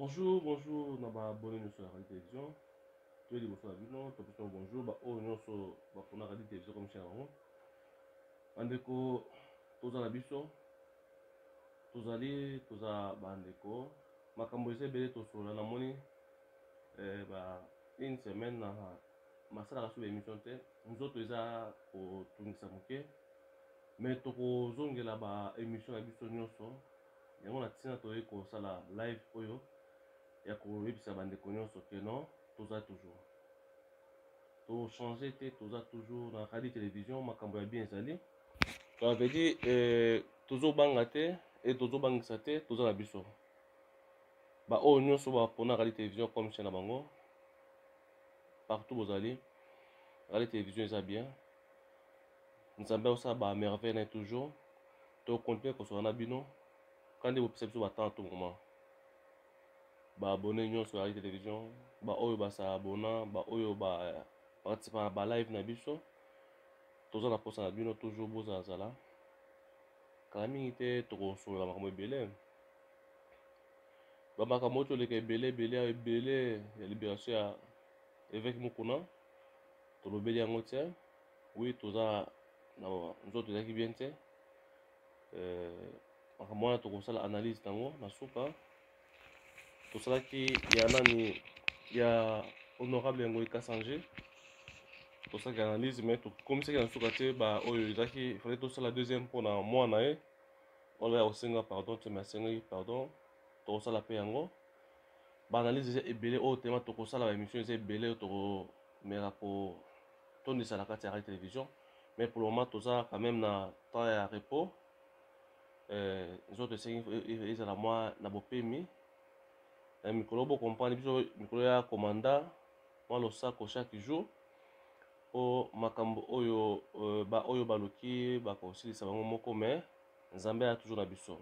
Bonjour, bonjour na ba abonné nyonso ya Radio Télévision. Toye liboso na bino, topesi bango bonjour ba oyo nyonso bapona Radio Télévision comme chaîne na bango. Bandeko, toza na biso, tozali toza bandeko, makambo eza ebele tosolola. Namoni eh, ba une semaine na masalaka so ba émission te, nzoto eza kotungisa moke, mais tokozongela ba émission na biso nyonso. Yango na ntina toyei kosala live oyo ya koyebisa bandeko nyonso ke non, toza toujours, tochange te, toza toujours na radio télévision. Makambo ya bien ezali, ça veut dire eh, tozobanga te e tozobangisa te, toza na biso. Baoyo nyonso bapona radio télévision comme chaîne na bango, partout bozali, radio télévision eza bien. Nzambe akosala ba merveille na ye toujours. Tokontinue kosola na bino kandi bopesa biso batemps to moment. Baabonné nyonso ya radio télévision, baoyo basabona, baoyo baparticipa na balive na biso, toza na mposa na bino toujours. Bozalazala kala mingi te, tokosolola makambo ebele, bamakambo oyo toleka ebele ebele ebele ya libération ya évêque Mukuna, tolobeli yango te. Oui, toza na nzoto ezalaki bien te. Makambo wana tokosala analyse nango na suka. Tosalaki ya nani, ya honorable Yango Ekasange, tosalaki analyse mais tokomisaki na suka te. Ba oyo ezalaki fallait tosala deuxième mpona mwana ye wana ya kosenga pardon te, mais asengaki pardon, tokosala mpe yango. Baanalyse eza ebele oyo tema tokosala, baémission eza ebele oyo tokomeka kotondisa na kati ya radio télévision. Mais pour le moment toza quand même na temps ya repos. Nzoto esengi ezala mwa na bopemi na mikolo. Bocomprendre biso, mikolo ya komanda mwa losako chaque jour, mpo makambo oyo baoyo baluki bakosilisa bango moko, mais Nzambe aya toujours na biso.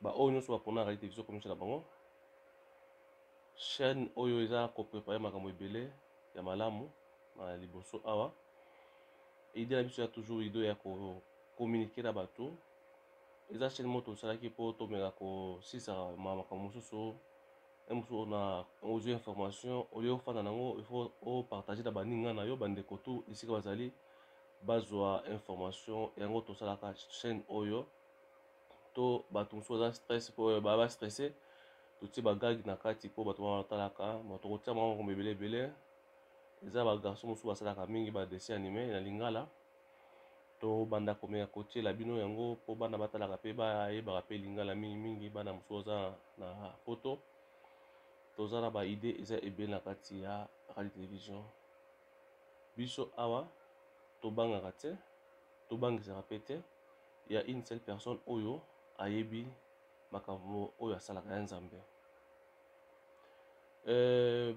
Baoyo nyonso bapona radio télévision comme na bango chaîne oyo eza koprépare makambo ebele ya malamu na liboso awa. Idée na biso ya toujours idée ya kocommuniquer na bato. Eza chaîne moko tosalaki mpo tomeka kosisa makambo mosusu mosusu na ozwi information olie ofanda nango, il faut opartage na baninga na yo, bandeko tu esika bazali, bazwa information yango. Tosalaka chaîne oyo to bato mosusu baza stress, mpo baa bastresse, totie bagag na kati mpo bato wana batalaka. Tokotia bango makambo ebele ebele. Eza bagarçon mosusu basalaka mingi badessin animé na lingala, tobanda komeka kotiela bino yango mpo bana batalaka mpe bayebaka mpe lingala mingimingi. Bana mosusu baza na poto, toza na baidée eza ebele na kati ya radio télévision. Biso awa tobangaka te, tobangisaka mpe te. Ya une seule personne oyo ayebi makambo oyo asalaka ya Nzambe.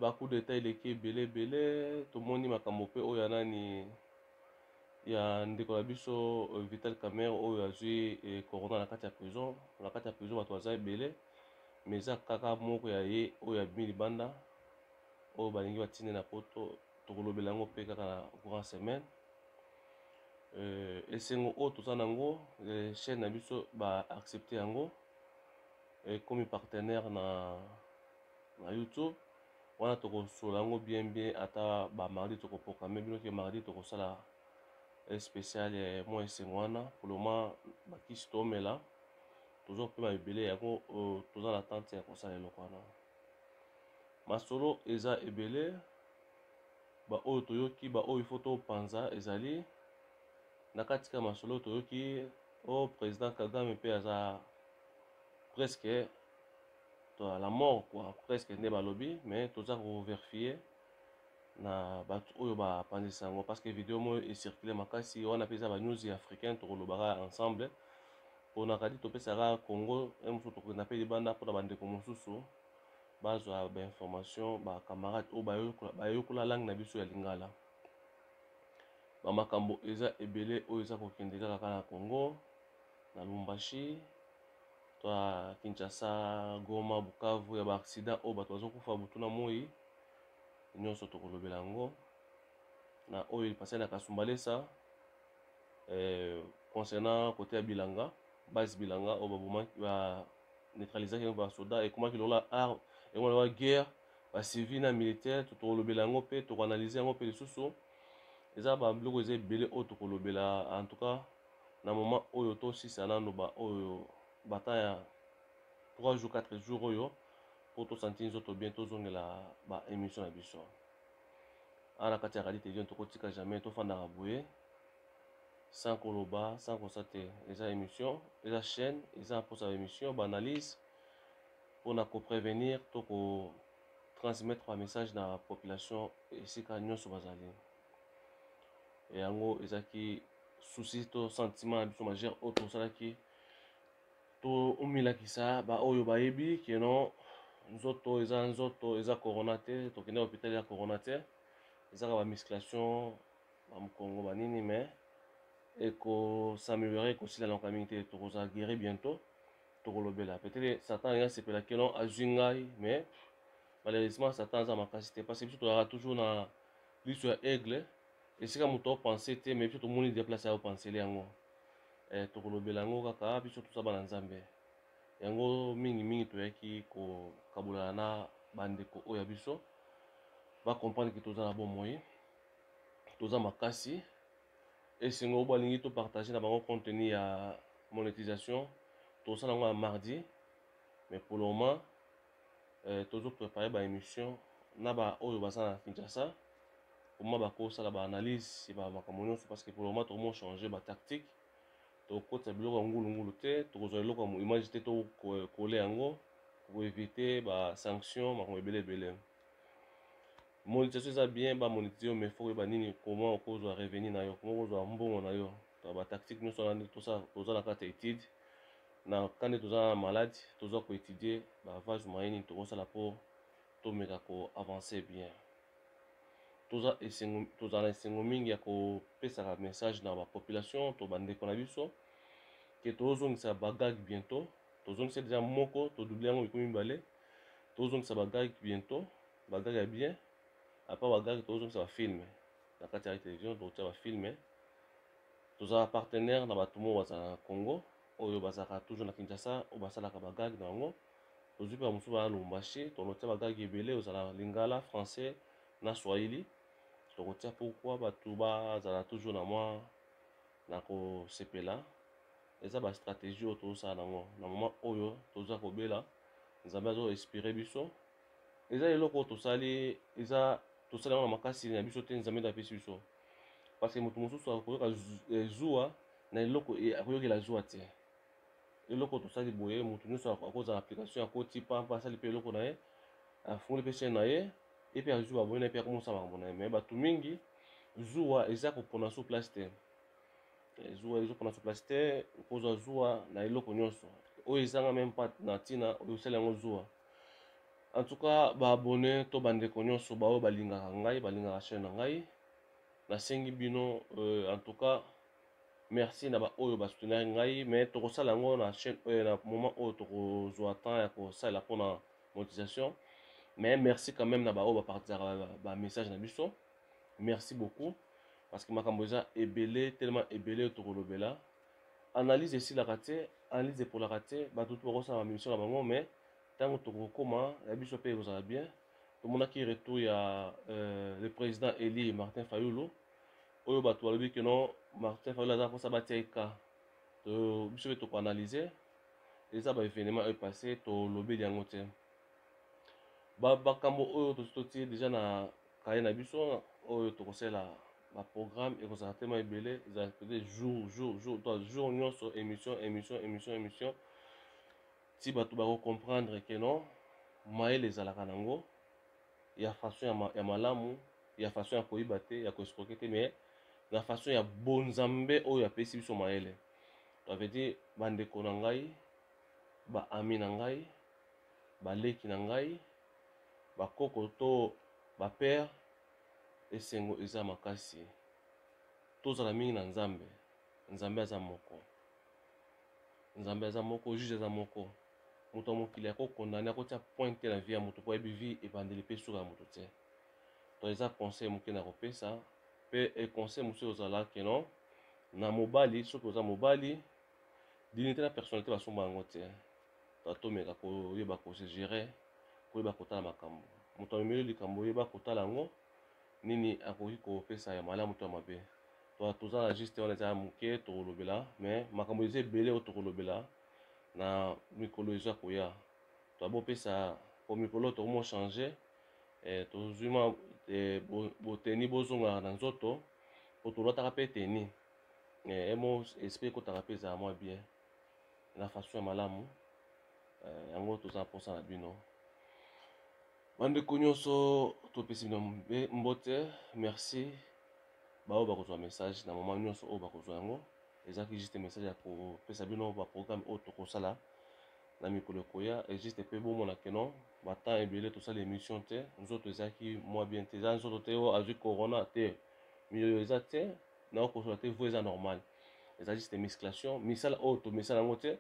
Bacoup d'état eleki ebele ebele. Tomoni makambo mpe oyo ya nani, ya ndeko na biso Vital Kamerhe oyo azwi corona na kati ya prison. Na kati ya prison bato baza ebele, mais eza kaka moko ya ye oyo abimi libanda, oyo balingi batinde na poto. Tokolobela yango mpe kaka na courant semaine. Esengo oyo toza nango, chaîne na biso baaccepte yango, ekomi partenaire na YouTube wana. Tokosola yango bien bien ata bamardi, tokoproclame bino ke mardi tokosala spécial mwa esengo wana. Pour le moment bakisi toomela, tozopema ebele yango, toza na tente ya kosala eloko wana. Masolo eza ebele, baoyo toyoki, baoyo ifo topanza ezali na kati ka masolo. Toyoki o président Kagame mpe aza presque to à la mort quoi, presque nde balobi, mais toza kovérifier na bato oyo bapanzisa yango, parce que video moko ecircule makasi wana mpe eza banews ya africain. Tokolobaka ensemble mpona kadi topesaka Congo mosusu, tokokenda mpe libanda mpona bandeko mosusu bazwa bainformation, bacamarade oyo bayokola langue na biso ya lingala. Bamakambo eza ebele oyo eza kokende kaka kaka na Congo, na Lubumbashi to ya Kinshasa, Goma, Bukavu, ya baaccident oyo bato bazokufa butu na moi nyonso, tokolobela yango. Na oyo epasai na Kasumbalesa, concernant côté ya bilanga, base bilanga oyo babomaki. neutralisaki yango basoda, ekomaki lokola arme, ekomaki lokola guerre, bacivil na militaire. Tokolobela yango mpe tokoanalyse yango mpe lisusu. Eza babiloko eza ebele oyo tokolobela. En tout cas, na moment oyo tosisa nano baoyo bata ya 3 jours, 4 jours oyo, mpo tosanti nzoto bien, tozongela baémission na biso awa na kati ya radio télévision. Tokotika jamais tofandaka boye sans koloba, sans kosa te. Eza émission, eza chaîne, eza mposa ya émission, baanalyse mpona koprévenir to kotransmettre bamessage na population esika nyonso bazali. Yango ezalaki souci to sentiment na biso majeur oyo tosalaki, tomilakisa baoyo bayebi que non, nzoto eza nzoto, eza corona te. Tokende hôpital ya corona te, ezaka bamusculation, bamokongo, banini, mais ekosaméliorer, ekosila nango mingi te. Tokozala guéri bientôt. Tokolobela peut-être Satan alingi asepela que non, azwi ngai, mais malheureusement Satan aza makasi te, parce que biso tozalaka toujours na liso ya aigle. Esika moto aopense te, mais biso tomoni déplace ya opensele yango. Tokolobela yango kaka. Biso toza bana Nzambe. Yango mingimingi toyaki kokabolana na bandeko oyo ya biso, bacomprendre que toza na bomoi, toza makasi. Esengo oyo balingi topartage na bango contenu ya monétisation, tosala yango ya mardi. Mais pour le moment, tozoprépare baémission na baoyo baza na Kinshasa, comment bakosala baanalyse ya bamakambo nyonso, parce que pour le moment tokomo change batactique. Tokotisa biloko ya ngulungulu te, tokozwa eloko ya image te, tokole yango koevite basanction, makambo ebele ebele. Monétisation eza bien, bamonétise yo, mais faut koyeba nini, comment okozwa revenu na yo, comment okozwa mbongo na yo. Batactique nyonso wana toza na kati ya étude na kande. Toza na maladi, toza koétudie bavage moyen nini tokosala mpo tomeka koavance bien. Toza esengo, tozala na esengo mingi ya kopesaka message na bapopulation to bandeko na biso que tozongisa bagag bientôt. Tozongisa déjà moko, todouble yango, ekomi mibale. Tozongisa bagag bientôt, bagag ya bien. Apart bagag, tozongisa bafilme na kati ya télévision, tokotia bafilme. Tozala partenaire na bato moko bazala na Congo, oyo bazalaka toujours na Kinshasa, oyo basalaka bagag na yango. Tozwi mpe bamosusu baya Lubumbashi. Tokotia bagag ebele, ozala lingala, français na swahili. Tokotia pourquoi bato bazala toujours na mwa na kosepela. Eza bastratégie oyo tozosala nango na moment oyo toza kobela. Nzambe azoinspire biso. Eza eloko oyo tosali, eza tosali yango na makasi na biso te, Nzambe nde apesi biso, parce que moto mosusu akoyoka zuwa na eloko, akoyokela zuwa te. Eloko tosali boye, moto nyonso akozala application, akoti pampa, asali mpe eloko na ye, afungoli mpe chaîne na ye, epe azwi baboye na ye, mpe akomosala makambo na ye. Mais bato mingi, zuwa eza kopona sur place te. Zuwa ezopona sur place te. Okozwa zuwa na eloko nyonso oyo ezanga même pas na ntina, oyo osali yango zuwa. En tout cas, baabonné to bandeko nyonso baoyo balingaka ngai, balingaka chaîne na ngai, nasengi bino, en tout cas merci na baoyo basoutenir ngai. Mais tokosala yango na chaîne oyo na moment oyo tokozwa temps ya kosalela mpona monétisation. Mais merci quand même na baoyo bapartisaka bamessage na biso. Merci beaucoup, parce que makambo eza ebele, tellement ebele tokolobela. Analyse esilaka te, analyse epolaka te. Bato to bakosala bamission na bango, mais ntango tokokóma ya biso mpe ekozala bien. Tomonaki retour ya le président eli Martin Fayulu, oyo bato balobi que non, Martin Fayulu aza mposa batia eka. Biso mpe tokoanalyse. Eza baévénement oyo passé, tolobeli yango te. Bakambo oyo tosi totie déjà na kaye na biso oyo tokosalela baprogramme, ekozala tema ebele. Ezala peut-être jour jour jour to jour nyonso, émission, émission, émission, émission, ti bato bakocomprendre que non, mayele ezalaka nango ya façon ya malamu, ya façon ya koyiba te, ya koescroquer te, mais na façon ya bonzambe oyo apesi biso mayele. Ça veut dire, bandeko na ngai, baami na ngai, baleki na ngai, bakoko to bapere, esengo eza makasi. Tozala mingi na Nzambe. Nzambe aza moko, Nzambe aza moko, juge aza moko. Moto ya mokili akokondane, akotia point te na vie ya moto, po ayebi vie ebandeli mpe suka ya moto te. To eza conseil moke na kopesa. Mpe conseil mosusu ozala que non, na mobali, soki oza mobali, dignité na personnalité basomba yango te. Tomeka koyeba kose gérer, koyeba kotala makambo. Moto amemeli likambo, oyeba kotala yango nini akoki kopesa ya malamu to ya mabe. Toza na juste wana, eza ya moke tokolobela, mais makambo eza ebele oyo tokolobela na mikolo eza koya. Tobopesa po mikolo tokomo changer, tozwi mwa boteni, bozongaka na nzoto po tolataka mpe teni emo esprit ekotaka mpe ezala mwa bien na façon ya malamu. Yango toza na mposa na bino, bandeko nyonso, topesi bino mbote. Merci baoyo bakozwa message na moment nyonso oyo bakozwa yango. Ezalaki juste message ya kopesa bino baprogramme oyo tokosala na mikolo ekoya, et juste mpe bomona que non, batemps ebele tosala émission te, nzoto ezalaki mwa bien te. Eza nzoto te oyo azwi corona te, miyoyo eza te, nakokosola te, vo eza normal, eza juste musculation. Misala oyo tomesala yango te,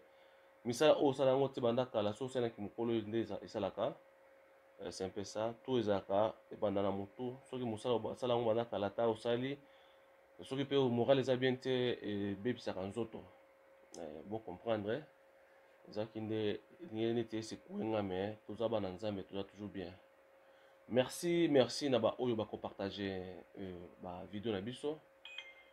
misala oyo osala yango te banda kala, so osalaki mokolo oyo nde esalaka. C'est un peu ça. Tout ezalaka ebanda na motu. Soki mosala osala yango banda kala, ta osali, soki mpe moral eza bien te, ebebisaka nzoto. Bocomprendre, ezalaki nde ndenge neti esekue nga, mais toza bana Nzambe, toza toujours bien. Merci, merci na baoyo bakopartage bavideo na biso.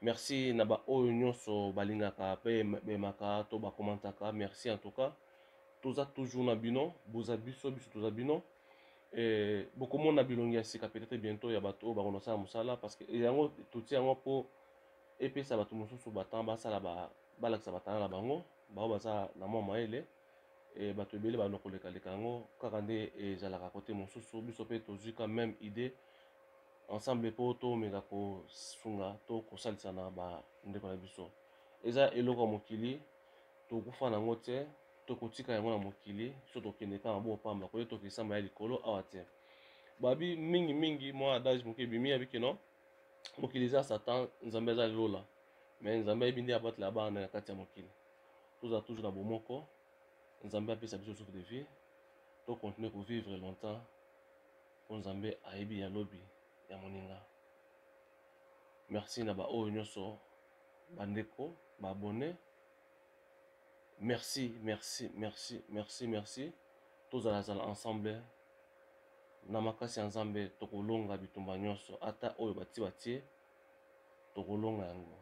Merci na baoyo nyonso balingaka mpe bemaka to bakomantaka. Merci en tout cas, toza toujours na bino, boza biso, biso toza bino. Bokomona bilongi ya sika peut-être bientôt ya bato oyo bakona kosala mosala, parce que yango totia yango mpo epesa bato mosusu batemps basala, balakisa batala na bango, bao baza na mwa mayele. Bato ebele banda kolekaleka yango kaka nde ezalaka kote mosusu. Biso mpe tozwi ka même idée ensemble mpo tomeka kosunga to kosalisa na bandeko na biso. Eza eloko ya mokili, tokufa nango te, tokotika yango na mokili. So tokende kaka maboko pamba, koye tokesamba ya likolo awa te. Babi mingimingi mwa adage moke ebimi ya bikeno: mokili eza Satan, Nzambe aza lola, mais Nzambe ayebi nde abatela bana na kati ya mokili. Tozala toujours na bomoko. Nzambe apesa biso souffle de vie, tocontinue kovivre longtemps, mpo Nzambe ayebi ya lobi ya moninga. Merci na baoyo nyonso, bandeko baabonné. Merci, merci, merci, merci, merci. Tozalazala ensemble na makasi ya Nzambe, tokolonga bitumba nyonso, ata oyo batie batie, tokolonga yango.